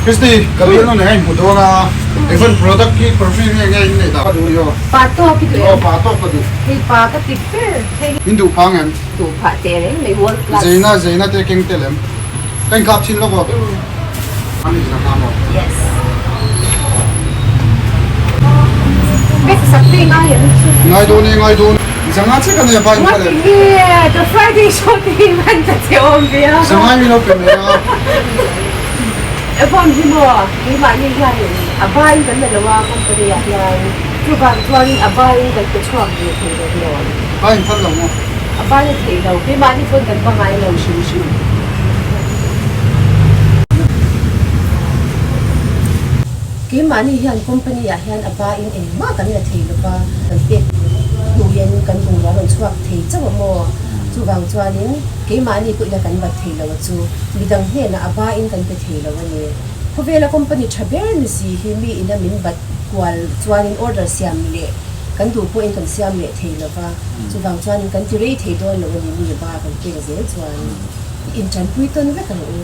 Christy, ka bialnu nen a inhmu dawn a, Avon product hi perfume hi enge in neih dah ka duh ni aw. Pa tawk i duh em? Aw pa tawk ka duh. Hei pa ka ti ber hei. In duh phang em? Duh phah teh reng mai world class. Zeina zeina te keng tel em? Ka inkap thin lawk aw. A ni zanga maw? Yes. Bek sak te ngai em? Ngai dawn e ngai dawn. Zanga che ka nei a ba in phal em? Ngati nge The Friday show te hi man ta che awm ve a. Zanga in lo pe mai a. Avon hi maw keimahni hianin a bain kan la lo a company ah hian chuvang chuanin a bain kan pe chhuak ve thei lo maw? Bain phal lo maw? A bain a thei lo keimahni pawn kan va ngai lo hrim hrim. Keimahni hian company ah hian a bain engmah kan la thei lo va, kan pek hnu hian kan bungrua rawn chhuak thei chauh a maw? Chuvang chuanin keimahni pawh ila kan bat thei lo a chu midang hnenah a bain kan pe thei lo a ni. Khawvela company tha ber ni si hi mi ina min bat kual chuanin order siam leh kan duh pawhin kan siam leh thei lo va, chuvang chuanin kan ti rei thei dawn lo a ni mi ba kan pek zel chuan intanpui tawn vek ang u.